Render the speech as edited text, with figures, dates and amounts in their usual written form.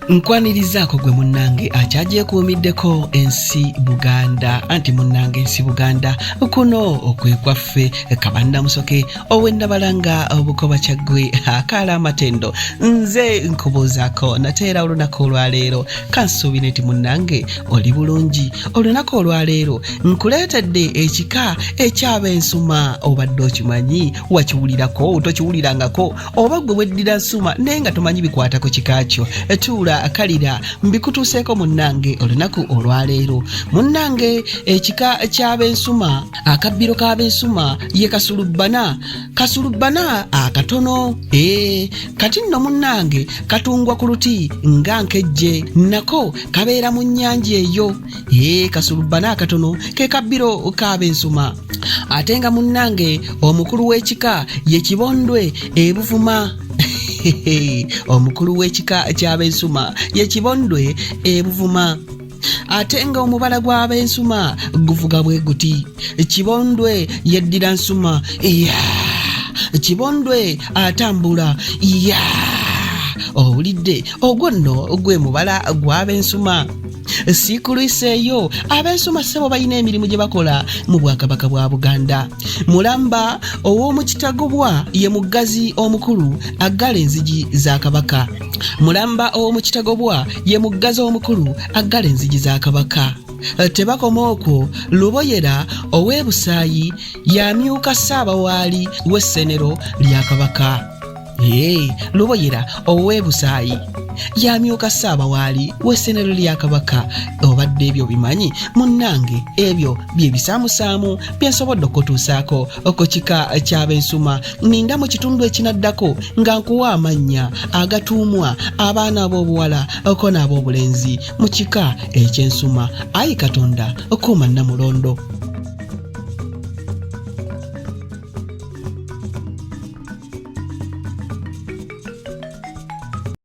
Nkwanirizaako gwe munnange akyagyekuumiddeko ensi Buganda, anti munnange ensi Buganda kuno okwe kwaffe. Kabanda Musoke ow'Ennabalanga Obukoba Kyaggwe akaala amatendo, nze nkubuuzaako nate era olunaku olwaleero. Kansuubire nti munnange oli bulungi. Olunaku olwaleero nkuleetedde ekika eky'Abensuma. Obadde okimanyi? Wakiwulirako? Tokiwulirangako? Oba gwe weddira nsuma naye nga tomanyi bikwata ku kika kyo, tuula kalira mbikutuuseeko munnange olunaku olwaleero. Munnange, ekika ky'Abensuma, akabbiro k'Abensuma ye kasulubbana, kasulubbana akatono. Ee, kati nno munnange katungwa ku luti nga nkejje, nako kabeera mu nnyanja eyo. Ee, kasulubbana akatono ke kabbiro k'Abensuma. Ate nga munnange omukulu w'ekika ye Kibondwe Ebuvuma. Omukulu w'ekika ky'Abensuma ye Kibondwe Ebuvuma. Ate nga omubala gw'Abensuma guvuga bwe guti: Kibondwe yeddira nsuma ya Kibondwe atambula ya. Owulidde? Ogwo nno gwe mubala gw'Abensuma. Siikulwiseeyo, Abensuma ssebo balina emirimu gye bakola mu Bwakabaka bwa Buganda. Mulamba ow'omu Kitagobwa ye muggazi omukulu aggala enzigi za Kabaka. Mulamba ow'omu Kitagobwa ye muggazi omukulu aggala enzigi za Kabaka. Tebakoma okwo, Luboyera ow'Ebusaayi y'amyuka Ssaabawaali w'essenero lya Kabaka. Ee, Luboyera ow'Ebusaayi y'amyuka Ssaabawaali w'essenero lya Kabaka. Obadde ebyo bimanyi munnange? Ebyo bye bisaamusaamu bye nsobodde okutuusaako ku kika ky'Abensuma. Ninda mu kitundu ekinaddako nga nkuwa amannya agatuumwa abaana ab'obuwala ko n'ab'obulenzi mu kika eky'Ensuma. Ayi Katonda, kuuma Nnamulondo.